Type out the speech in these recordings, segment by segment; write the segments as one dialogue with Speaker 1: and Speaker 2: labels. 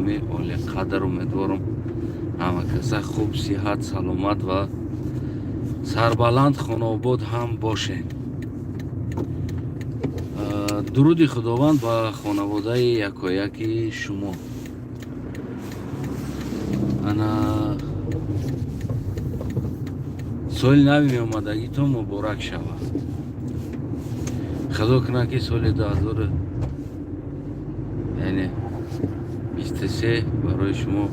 Speaker 1: Гиромӣ, олиқадр, умедворам, ҳама каса хуб, сиҳат, саломат ва сарбаланд, хонаобод ҳам бошед. Дуруди Худованд ба хонаводаи якояки шумо. Ана, соли нави меомадагитон муборак шавад. Худо кунад, ки соли дуҳазору, яъне, 23 барои шумо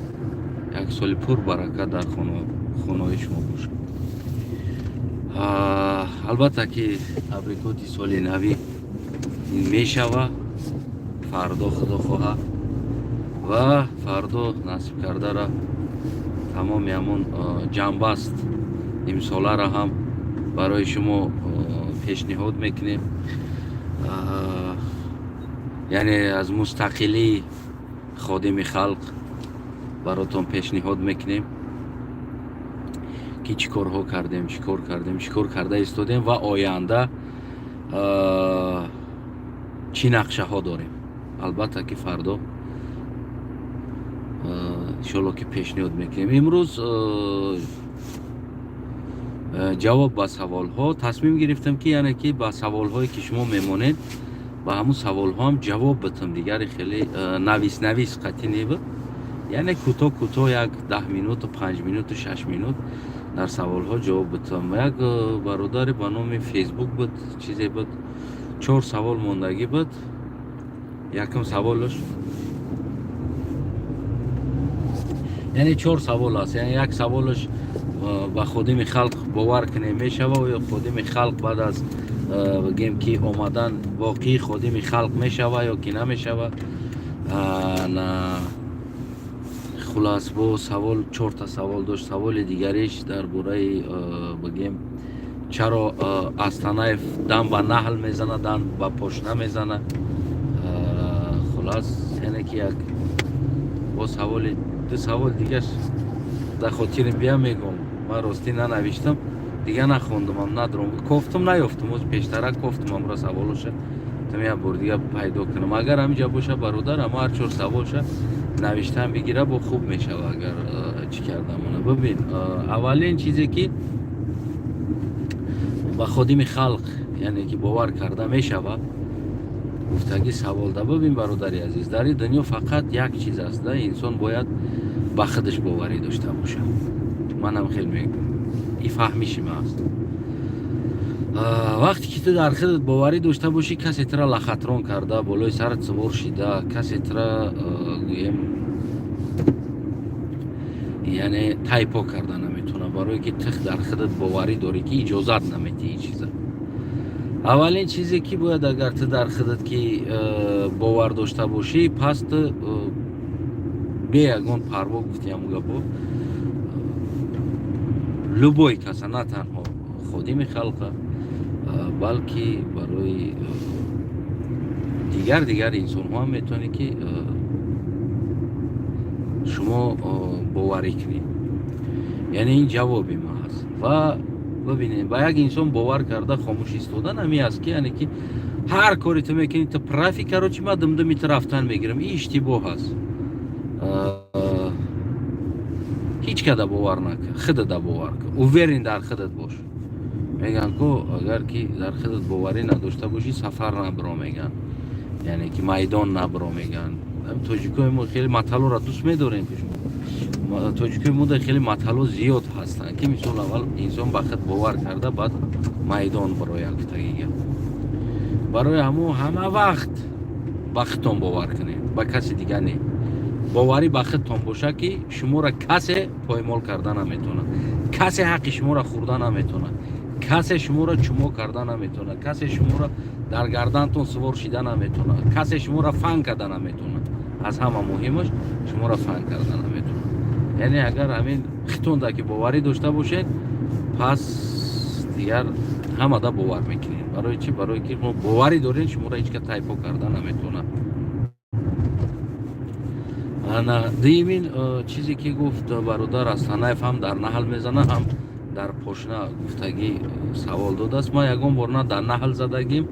Speaker 1: як соли пурбаракат дар хонаҳои шумо бошад. Албатта ки табрикоти соли навӣ мешава фардо, Худо хоҳад, ва фардо насиб кардара тамоми ҳамон ҷамъбаст имсоларо ҳам барои шумо пешниҳод мекунем, яъне аз мустақилии Ходими халқ баротон пешниҳод мекунем, ки чӣ корҳо кардем, чӣ кор кардем, чӣ кор карда истодем ва оянда чӣ нақшаҳо дорем. Албатта ки фардо, иншоалло, ки пешниҳод мекунем. Имрӯз ҷавоб ба саволҳо тасмим гирифтам, ки яъне ки ба саволҳое, ки шумо мемонед, ба ҳамун саволҳоам ҷавоб битам. Дигари хеле навис навис қатъӣ небуд, яъне кӯтоҳ кӯтоҳ, як 10 минуту, 5 минуту, 6 минут дар саволҳо ҷавоб битам. Як бародаре ба номи Фейсбук буд, чизе буд, чор савол мондагӣ буд. Якум саволаш, яъне чор савол аст, яъне як саволаш: ба Ходими халқ бовар кунем мешава ё Ходими халқ баъд аз, бигем ки, омадан воқеӣ Ходими халқ мешава ё ки намешава? На, хулас, бо савол, чорта савол дошт. Саволи дигариш дар бораи, бигем, чаро Астанаев дам ба наҳл мезана, дам ба пошна мезана. Хулас, яъне ки як бо саволи, ду савол дигаш дар хотирим бия мегӯм. Ман ростӣ нанавиштам, дига нахондумам, надром, кофтум, наёфтум. Оз пештара кофтум, амра саволоша там як бор дига пайдо кунам. Агар ҳаминҷа боша, бародар, ама ҳар чор саволша навиштан бигира, бо хуб мешава. Агар чӣ кардам, бибин, аввалин чизе ки ба Ходими халқ, яъне ки, бовар карда мешава гуфтагӣ саволда. Бибин, бародари азиз, дар ин дунё фақат як чиз аст да: инсон бояд ба худаш боварӣ дошта бошад. Манам хел мегӯям, и фаҳмиши ма аст. Вақте ки ту дар худат боварӣ дошта бошӣ, касе тура лохотрон карда, болои сарат сувор шида, касе тура, гӯем, яъне тайпо карда наметавона, барое ки ту дар худат боварӣ дорӣ, ки иҷозат наметиҳӣ чиза. Аввалин чизе ки бояд, агар ту дар худат ки бовар дошта бошӣ, пас ту бе ягон парво, гуфти ҳамун гапо, любой каса, на танҳо Ходими халқа, балки барои дигар инсонҳо ҳам метавонӣ ки шумо боварӣ кунед. Яъне ин ҷавоби ма ҳаст. Ва бибинед, ба як инсон бовар карда хомӯш истодан ҳамин аст, ки яъне ки ҳар коре ту мекунӣ, ту прав и, короче, ма думдуми ту рафтан мегирам. Ин иштибоҳ аст. Ҳеҷ када бовар накун, худата бовар кун, уверен дар худат бош. Мегӯянд ку, агар ки дар худат боварӣ надошта бошӣ, сафар набро, мегӯянд, яъне ки майдон набро, мегӯянд. Тоҷикои мо хеле маталоро дӯст медорем. Тоҷикои мо хеле матало зиёд ҳастанд, ки мисол, аввал инсон ба худ бовар карда, баъд майдон барояд, гуфтагига. Барои ҳамун ҳама вақт ба худтон бовар кунед, ба каси дига не. Боварӣ ба худтон бошад, ки шуморо касе поймол карда наметавонад, касе ҳаққи шуморо хӯрда наметавонад, касе шуморо чумо карда наметавонад, касе шуморо дар гардантон сувор шида наметавонад, касе шуморо фан карда наметавонад. Аз ҳама муҳимаш, шуморо фан карда наметавонад. Яъне агар ҳамин хитонда ки боварӣ дошта бошед, пас дигар ҳамада бовар мекунед. Барои чӣ? Барое ки шумо боварӣ доред, шуморо ҳеҷ ка тайпо карда наметавонад. Ана, дуюмин чизе ки гуфт бародар, Астанаев ҳам дар наҳл мезана, ҳам дар пошна, гуфтагӣ савол додааст. Ман ягон бор на дар наҳл задагим,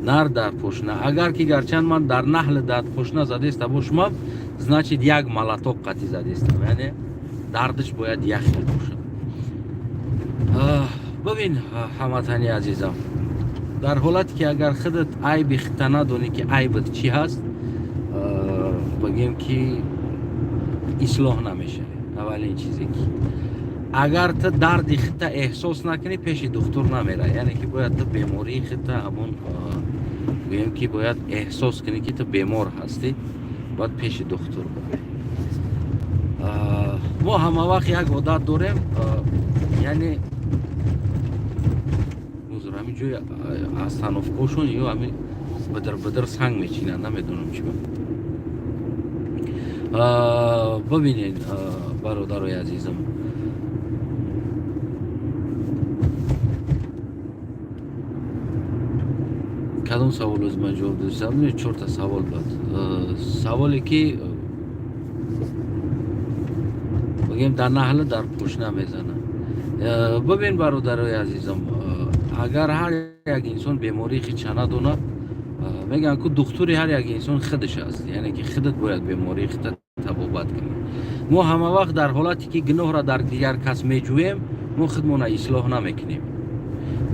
Speaker 1: Нар дар пошна. Агар ки гарчанд ман дар наҳли дар пошна задеста бошумам, значит, як молоток қатӣ задестам, яъне дардиш бояд як хел бошад. Бибин, ҳамватани азизам, дар ҳолате ки агар худат айби худта надонӣ, ки айбат чӣ ҳаст, бигем ки ислоҳ намешавӣ. Аввалин чизе ки агар ту дарди худта эҳсос накунӣ, пеши духтур намера. Яъне ки бояд ту бемории худта, ҳамон гӯем ки бояд эҳсос кунӣ, ки ту бемор ҳастӣ, бояд пеши духтур барӣ. Мо ҳама вақт як одат дорем, яъне узр, ҳамин ҷои остановкошон ё ҳамин бидир бидир санг мечинанд, намедонам чӣ. Бибинед, бародарои азизам, кадом савол оз ман ҷавоб додистам? Чорта савол буд. Саволе ки бигем дар наҳла дар пошна мезанад. Бибин, бародарои азизам, агар ҳар як инсон бемории худша надонад, мегӯянд ку духтури ҳар як инсон худаш аст, яъне ки худат бояд бемории худта табобат кунӣ. Мо ҳама вақт дар ҳолате ки гуноҳро дар дигар кас меҷӯем, мо худмонро ислоҳ намекунем.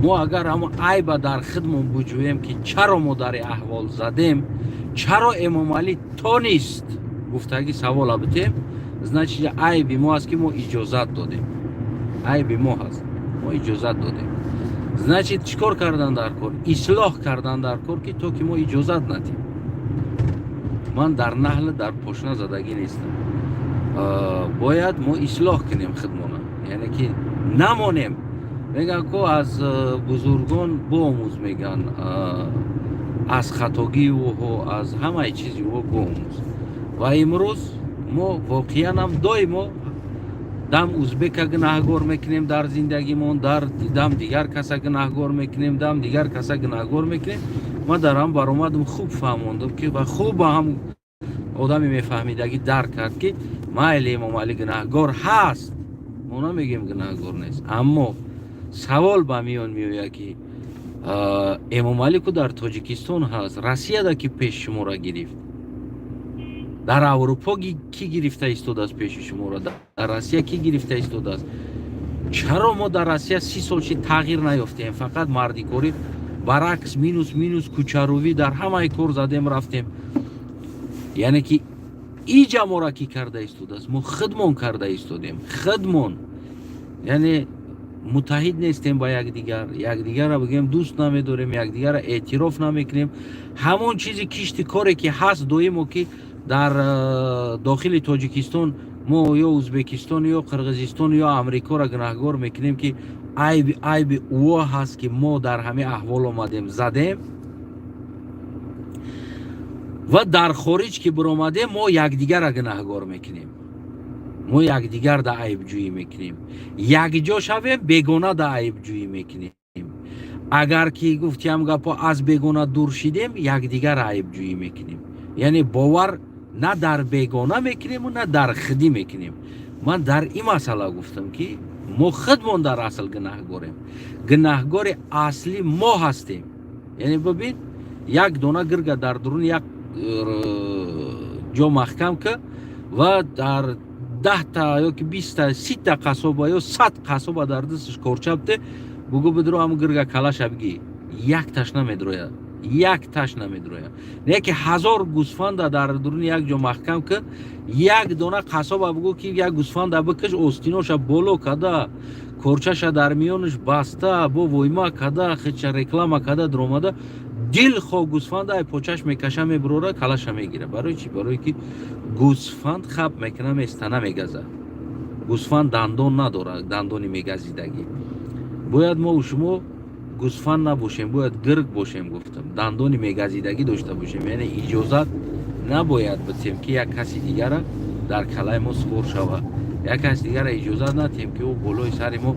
Speaker 1: Мо агар ҳамо айба дар худмон буҷӯем, ки чаро мо дар ин аҳвол задем, чаро Эмомалӣ тонист, гуфтаги савола битем, значит, айби мо аст, ки мо иҷозат додем. Айби мо ҳаст, мо иҷозат додем. Значит, чӣ кор кардан дар кор? Ислоҳ кардан дар кор, ки то ки мо иҷозат надем. Ман дар наҳла дар пошна задагӣ нестам. Бояд мо ислоҳ кунем худмона, яъне ки намонем. Мегӯянд ку аз бузургон боомӯз, мегӯянд, аз хатогии ӯҳо, аз ҳамаи чизи ӯ боомӯз. Ва имрӯз мо воқеанам доимо дам узбека гунаҳгор мекунем дар зиндагимон, дар дам дигар каса гунаҳгор мекунем, дам дигар каса гунаҳгор мекунем. Ман дар ҳам баромадам, хуб фаҳмондам, ки ва хуб ба ҳам одаме мефаҳмидагӣ дарк кард, ки майли, Эмомалӣ гунаҳгор ҳаст, мо намегӯем гунаҳгор нест, аммо савол ба миён меояд, ки Эмомалӣ ку дар Тоҷикистон ҳаст, Россияда ки пеш шуморо гирифт? Дар Аврупо кӣ гирифта истодааст пеши шуморо? Дар Россия кӣ гирифта истодааст? Чаро мо дар Россия 30 сол чи тағйир наёфтем? Фақат мардикорӣ, баръакс, минус, минус, кучарувӣ дар ҳамаи кор задем, рафтем. Яъне ки иҷа моро кӣ карда истодааст? Мо худмон карда истодем, худмон. Яъне муттаҳид нестем ба якдигар, якдигарро бигӯем дӯст намедорем, якдигарро эътироф намекунем. Ҳамон чизи кишти коре ки ҳаст доимо, ки дар дохили Тоҷикистон мо ё Ӯзбекистон, ё Қирғизистон, ё Амрикоро гунаҳгор мекунем, ки айби ӯо ҳаст, ки мо дар ҳамин аҳвол омадем, задем. Ва дар хориҷ ки биромадем, мо якдигарро гунаҳгор мекунем, мо якдигар да айбҷӯӣ мекунем. Якҷо шавем, бегона да айбҷӯӣ мекунем. Агар ки гуфтиам гапо, аз бегона дур шидем, якдигарро айбҷӯӣ мекунем. Яъне бовар на дар бегона мекунему, на дар худӣ мекунем. Ман дар ин масъала гуфтам, ки мо худмон дар асл гунаҳгорем, гунаҳгори аслӣ мо ҳастем. Яъне бибин, як дона гирга дар дуруни як ҷо маҳкам ка ва дар 10-та ёки 20-та, 30-та қассоба ё 100 қассоба дар дасташ корчабте, бугӯ бидро, ҳамн гирга калаша бигӣ, як таш намедрояд, як таш намедрояд. Не ки 1000 гӯсфанда дар дуруни як ҷо маҳкам ка, як дона қассоба бугӯ, ки як гӯсфанда бикаш, остиноша боло када, корчаша дар миёнаш баста, бо войма када, хича реклама када, дуромада, дилхоҳ гӯсфанда ай почаш мекаша, мебурора, калаша мегира. Барои чӣ? Барое ки гӯсфанд хап мекуна, места, намегаза. Гӯсфанд дандон надорад, дандони мегазидагӣ. Бояд мо шумо гӯсфанд набошем, бояд гирг бошем, гуфтам, дандони мегазидагӣ дошта бошем. Яъне иҷозат набояд битем, ки як каси дигара дар калаи мо сувор шавад, як каси дигара иҷозат натиҳем, ки ӯ болои сари мо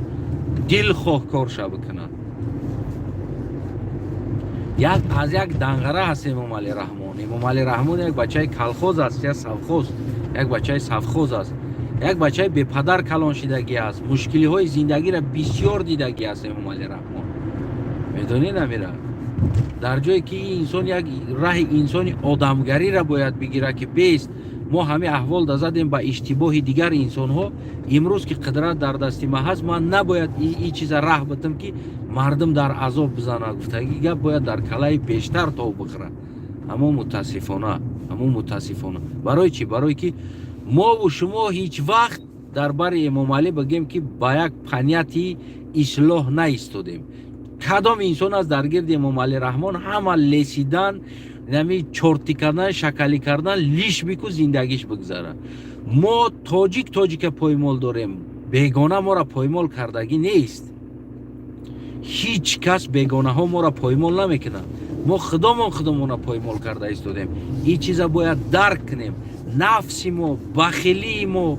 Speaker 1: дилхоҳ корша бикунад. Як аз як данғара ҳаст Эмомалӣ Раҳмон. Эмомалӣ Раҳмон як бачаи колхоз аст, як совхоз, як бачаи совхоз аст, як бачаи бепадар калон шидагӣ аст, мушкилиҳои зиндагиро бисёр дидагӣ аст Эмомалӣ Раҳмон. Медонӣ, намира? Дар ҷое ки инсон як раҳи инсони одамгариро бояд бигирад, ки бест мо ҳамин аҳвол да задем ба иштибоҳи дигар инсонҳо. Имрӯз ки қудрат дар дасти ман ҳаст, ман набояд и чиза раҳ битам, ки мардум дар азоб бизанад. Гуфтаги гап бояд дар калаи бештар тов бихӯрад. Аммо мутаассифона, аммо мутаассифона, барои чӣ? Барое ки мову шумо ҳеҷ вақт дар бари Эмомалӣ бигем, ки ба як понятие ислоҳ наистодем. Кадом инсон аст дар гирди Эмомалӣ Раҳмон? Ҳама лесидан, нами чорти кардан, шакалӣ кардан, лиш бику зиндагиш бигзара. Мо тоҷик тоҷика поймол дорем, бегона моро поймол кардагӣ нест. Ҳеҷ кас бегонаҳо моро поймол намекунанд. Мо худомон худомонро поймол карда истодем. Ин чиза бояд дарк кунем. Нафси мо, бахилии мо,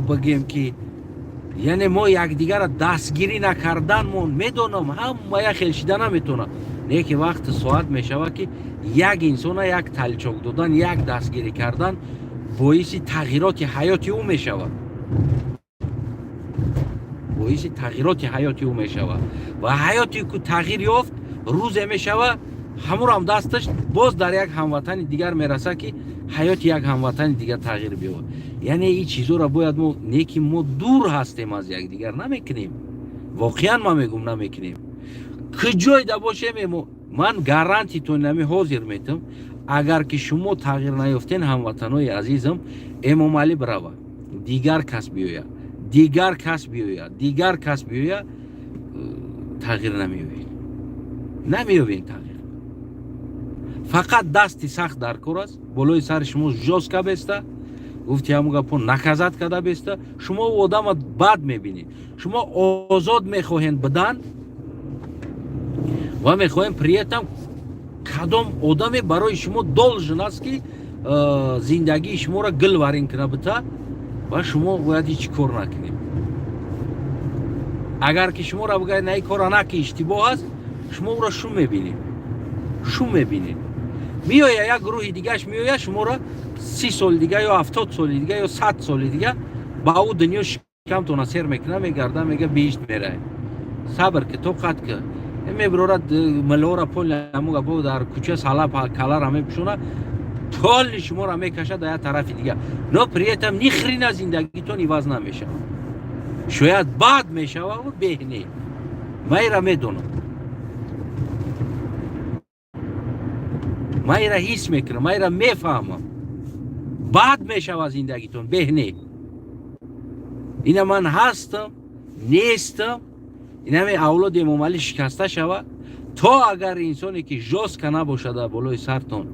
Speaker 1: бигем ки, яъне мо якдигарро дастгирӣ накарданмон. Медонам, ҳама як хел шида наметавонад, не ки вақти соат мешавад, ки як инсона як толчок додан, як дастгирӣ кардан боиси тағйироти ҳаёти ӯ мешавад, боиси тағйироти ҳаёти ӯ мешавад. Ва ҳаёти ку тағйир ёфт, рӯзе мешавад, ҳамурам дасташ боз дар як ҳамватани дигар мерасад, ки ҳаёти як ҳамватани дигар тағйир биёбад. Яъне ин чизоро бояд мо, не ки мо дур ҳастем аз якдигар, намекунем. Воқеан ман мегӯм, намекунем. Куҷойда бошем, ман гарантитон нами ҳозир метам: агар ки шумо тағйир наёфтен, ҳамватанои азизам, Эмомалӣ бирава, дигар кас биёяд, дигар кас биёяд, дигар кас биёяд, тағйир намеёбед, намеёбед тағйир. Фақат дасти сахт дар кор аст, болои сари шумо жёстко беста, гуфти ҳамун гапо, наказать карда беста. Шумо одама бад мебинед, шумо озод мехоҳед бидан ва мехоҳем. При этом кадом одаме барои шумо должен аст, ки зиндагии шуморо гилварин куна бита, ва шумо бояд ҳеҷ кор накунед. Агар ки шуморо бигӯяд, на, ин кора наки, иштибоҳ аст, шумо ӯро шум мебинед, шум мебинед. Меоя як гурӯҳи дигааш, меоя шуморо 30 соли дига ё 70 соли дига ё 100 соли дига ба ӯ дунё шикамтона сер мекуна, мегарда, мега, биҳишт меравед. Сабр ки, тоқат ки. Мебирорад милора поли ҳамун гапо, дар кӯча сала калара мепӯшона, поли шуморо мекашад дар як тарафи дига. Но при этом ни хрена зиндагитон иваз намешавад. Шояд бад мешавад, беҳ не. Ман ира медонам, ман ира ҳис мекунам, ман ира мефаҳмам. Бад мешавад зиндагитон, беҳ не. Ина ман ҳастам, нестам, инаме авлоди Эмомалӣ шикаста шавад, то агар инсоне ки жёстко набошад дар болои сартон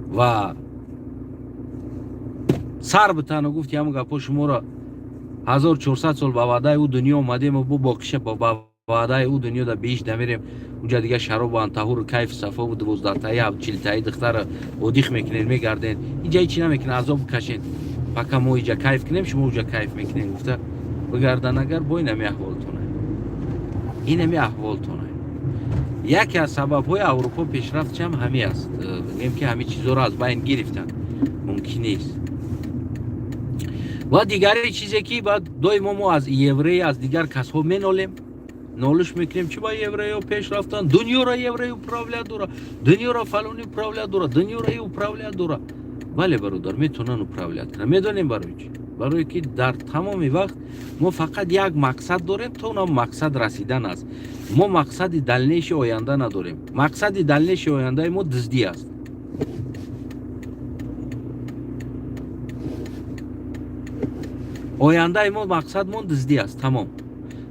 Speaker 1: ва сар битану гуфти ҳамун гапҳо, шуморо 1400 сол ба ваъдаи ӯ дунё омадем, бо боқиша ба ваъдаи ӯ дунё да биҳишт намерем. Уҷа дига шаробу антаҳуру кайфу сафову 12таи, 40таи духтара одих мекунед, мегарден. Иҷа ҳечи намекунед, азоб кашед. Пока мо иҷа кайф кунем, шумо уҷа кайф мекунед, гуфта бигардан. Агар бо инами аҳволтона, инами аҳволтона, яке аз сабабҳои Аврупо пешрафтшам ҳами аст. Бигӯем, ки ҳамин чизҳоро аз байн гирифтанд, мумкин нест. Ва дигари чизе ки баъд доимо мо аз еврей, аз дигар касҳо менолем, нолиш мекунем: чи ба евреё пеш рафтан, дунёро еврей управлять дора, дунёро фалони управлять дора, дунёро и управлять дора. Бале, бародар, метавонанд управлять кунанд. Медонем барои чӣ? Барое ки дар тамоми вақт мо фақат як мақсад дорем, то онам мақсад расидан аст. Мо мақсади дальнейший оянда надорем. Мақсади дальнейший ояндаи мо дуздӣ аст. Ояндаи мо, мақсадмон дуздӣ аст, тамом.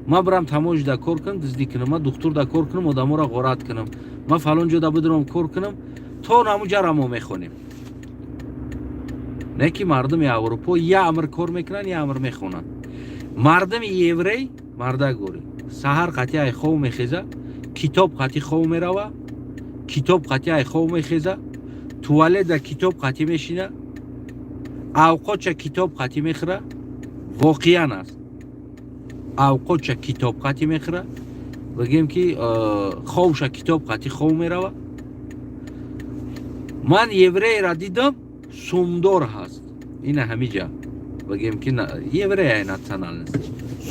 Speaker 1: Ман бирам таможда кор кунам, дуздӣ кунам, ман духтурда кор кунам, одаморо ғорат кунам, ман фалон ҷода бидурам, кор кунам, то намуҷара мо мехонем. Не ки мардуми Аврупо я амр кор мекунанд, я амр мехонанд. Мардуми еврей, мардак горӣ, саҳар қатъи ай хов мехеза, китоб қатъи хов мерава, китоб қатъи ай хов мехеза, туалетда китоб қатъи мешина, авқотша китоб қатъи мехӯра. Воқеан аст, авқотша китоб қатъи мехӯра, бигем ки ховша китоб қатъи хов мерава. Ман еврейра дидам, сумдор ҳаст, ина ҳамиҷа, бигем ки еврея национальность,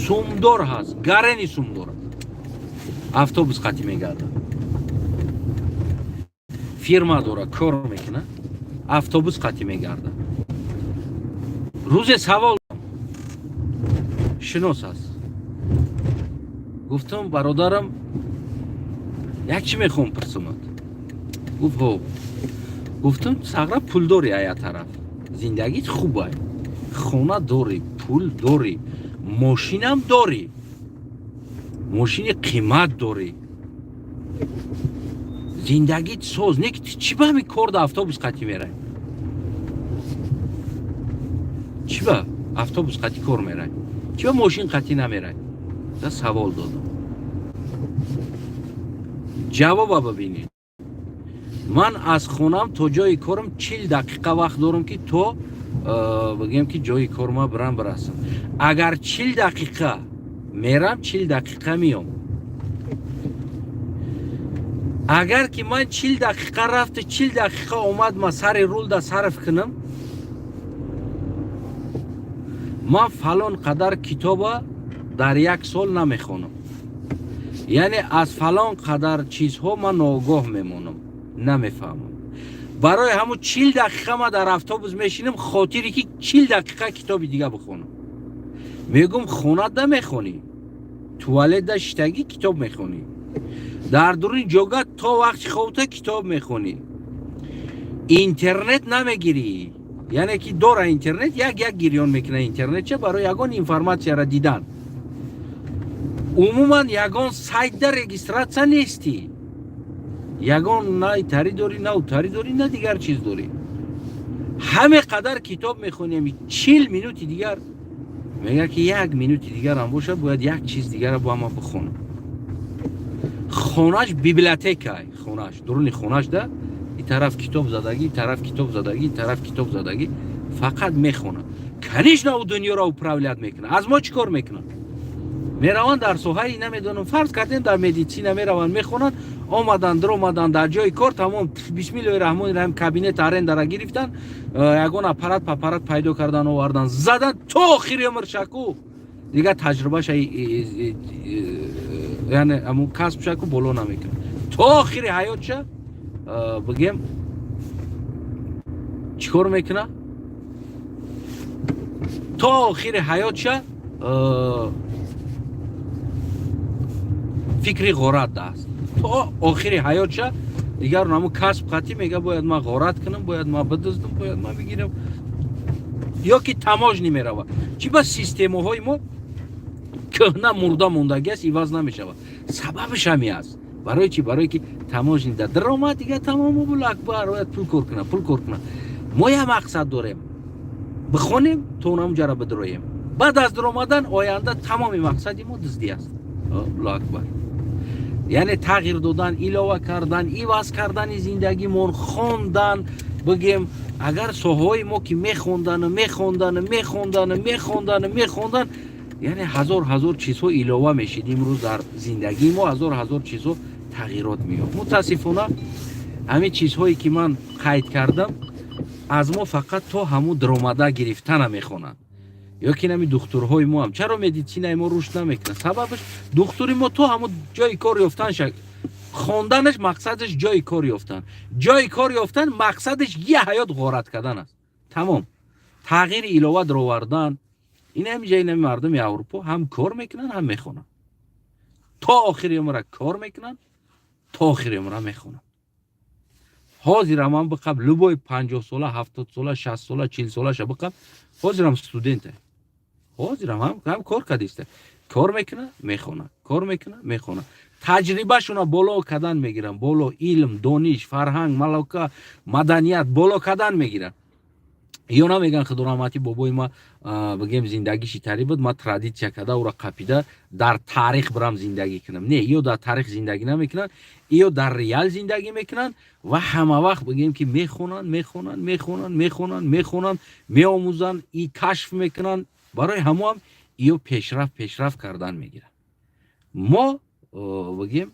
Speaker 1: сумдор ҳаст, гарени сумдор аст, автобус қатъи мегардад. Фирма дора, кор мекунад, автобус қатӣ мегардад. Рӯзе савол, шинос аст, гуфтам: «Бародарам, як чӣ мехоҳам пурсумад». Гуфт: «Ҳо». Гуфтам: «Сағра, пул дорӣ, ая тараф зиндагит хубай, хона дорӣ, пул дорӣ, мошинам дорӣ, мошини қимат дорӣ, зиндагит соз, не ки чӣ ба ҳамин кор да автобус қатӣ мерай? Чӣ ба автобус қатӣ кор мерай? Чӣ ба мошин қатӣ намерай?» За савол додам. Ҷавоба бибинед: «Ман аз хонам то ҷои корам 40 дақиқа вақт дорам, ки то бигем, ки ҷои корма бирам, бирасам. Агар 40 дақиқа мерам, 40 дақиқа меом. Агар ки ман 40 дақиқа рафту 40 дақиқа омад, ма сари рулда сарф кунам, ман фалон қадар китоба дар як сол намехонам, яъне аз фалон қадар чизҳо ман ноогоҳ мемонам, намефаҳмам. Барои ҳамун 40 дақиқа ма дар автобус мешинам, хотире ки 40 дақиқа китоби дига бихонам». Мегум: «Хонада мехонӣ, туалетда шиштагӣ китоб мехонӣ, дар дуруни ҷога то вақти хобта китоб мехонӣ, интернет намегирӣ». Яъне ки дора интернет, як як гирён мекуна интернетча барои ягон информатсияра дидан. «Умуман ягон сайтда регистрация нестӣ, ягон на итари дорӣ, на утари дорӣ, на дигар чиз дорӣ. Ҳаме қадар китоб мехонем, 40 минути дигар». Мега ки як минути дигарам бошад, бояд як чиз дигара бо ҳама бихонам. Хонаш библиотека, хонаш, дуруни хонаш да и тараф китоб задагӣ, и тараф китоб задагӣ, и тараф китоб задагӣ, фақат мехонад. Конечно, ӯ дунёро управлять мекунад. Аз мо чӣ кор мекунад? Мераванд дар соҳаи, намедонам, фарз кардем, дар медицина мераванд, мехонанд, омаданд, даромаданд дар ҷои кор, тамом, бисмиллоҳи раҳмони раҳим, кабинет арендара гирифтанд, ягон аппарат папарат пайдо кардан, овардан, задан, то охири умр шаку дигар таҷрибаша, яъне ҳамун касбшаку боло намекунад. То охири ҳаётша, бигем, чӣ кор мекунад? То охири ҳаётша фикри ғорат даст. То охири ҳаётша дигар ҳамун касб қатӣ мега: «Бояд ман ғорат кунам, бояд ман бидуздам, бояд ман бигирам». Ё ки таможня мерава. Чӣ ба системаҳои мо кӯҳна, мурда мондагӣ аст, иваз намешавад? Сабабаш ҳами аст. Барои чӣ? Барое ки таможня да даромад, дигар тамом, акбар, бояд пул кор кунад, пул кор кунад. Мо як мақсад дорем: бихонем, то онамуҷара бидроем. Баъд аз даромадан оянда тамоми мақсади мо дуздӣ аст. Аллоҳу акбар! Яъне тағйир додан, илова кардан, иваз кардани зиндагимон, хондан. Бигем, агар соҳаҳои мо ки мехондану мехондану мехондану мехондану мехондан, яъне ҳазор ҳазор чизҳо илова мешид. Имрӯз дар зиндагии мо ҳазор ҳазор чизҳо тағйирот меёфт. Мутаассифона, ҳамин чизҳое ки ман қайд кардам, аз мо фақат то ҳамун даромада гирифтана мехонанд. Ё ки нами духтурҳои мо ҳам, чаро медицинаи мо рушд намекунад? Сабабаш духтури мо то ҳамун ҷои кор ёфтан, хонданаш мақсадаш ҷои кор ёфтан, ҷои кор ёфтан мақсадаш я ҳаёт ғорат кардан аст, тамом. Тағйири илова даровардан ин ҳамиҷа. Инами мардуми Аврупо ҳам кор мекунанд, ҳам мехонанд. То охири умра кор мекунанд, то охири умра мехонанд. Ҳозирам ман биқаб, любой 50 сола, 70 сола, 60 сола, 40 солаша биқаб, ҳозирам студенте, ҳозирам ҳам кор кардиста. Кор мекуна, мехона, кор мекуна, мехона, таҷрибашона боло кардан мегиранд, боло илм, дониш, фарҳанг, малока, маданият боло кардан мегиранд. Ё намеган: «Худо раҳмати бобои ма, бигем, зиндагиши тари буд, ма традитсия карда, ӯра қапида, дар таърих бирам зиндагӣ кунам». Не, ё дар таърих зиндагӣ намекунанд, ё дар реал зиндагӣ мекунанд ва ҳама вақт, бигем, ки мехонанд, мехонанд, мехонанд, мехонанд, мехонанд, меомӯзанд и кашф мекунанд. Барои ҳамоам ё пешрафт кардан мегиранд. Мо, бигем,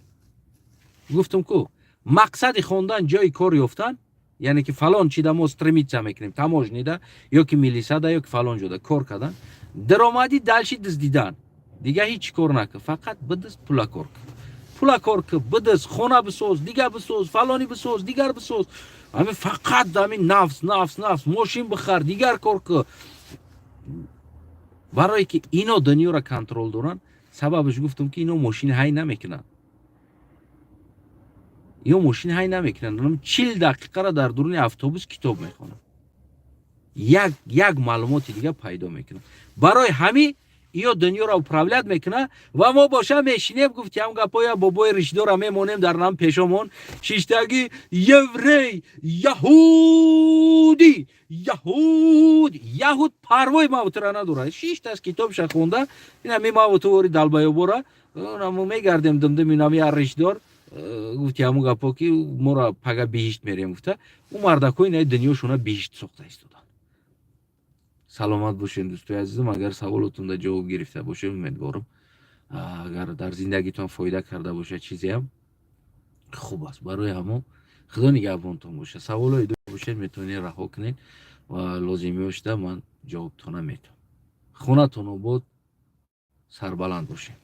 Speaker 1: гуфтум ку, мақсади хондан ҷои кор ёфтан, яъне ки фалон чида мо стремиться мекунем, таможня да ё ки милисада ё ки фалон ҷода кор кардан, даромадӣ, дальше дуздидан. Дига ҳеҷ кор накун, фақат бидузд, пула кор кун. Пула кор ки, бидиз, хона бисоз, дигар бисоз, фалонӣ бисоз, дигар бисоз. Ҳамин фақат ҳамин нафс, нафс, нафс, мошин бихар, дигар кор ки. Барое ки ино дунёро контроль доранд. Сабабаш гуфтам, ки ино мошин ҳай намекунанд, ё мошин ҳай намекунанд. 40 дақиқаро дар дуруни автобус китоб мехонанд, як як маълумоти дига пайдо мекунанд. Барои ҳамин иё дунёро управлять мекунад ва мо боша мешинем, гуфтиам гапоя, бобои ришдора мемонем дар нам пешомон шиштаги, еврей, яҳудӣ, яҳуд, яҳуд парвои мавтра надорад. Шиштааст, китобша хонда. Инами мавту вори долбоёбора намо мегардем димдим, инами ришдор, гуфти ҳамун гапо, ки моро пага биҳишт мерем гуфта. Ӯ мардакҳои инаи дунёшона биҳишт сохта истодан. Саломат бошед, дӯстои азизам. Агар саволотонда ҷавоб гирифта бошед, умедворам, агар дар зиндагитон фоида карда бошад чизеам, хуб аст. Барои ҳамон Худо нигаҳбонтон бошад. Саволое бошед, метавонед раҳо кунед ва лозимиёшда ман ҷавобтона метавам. Хонатон обод, сарбаланд бошед.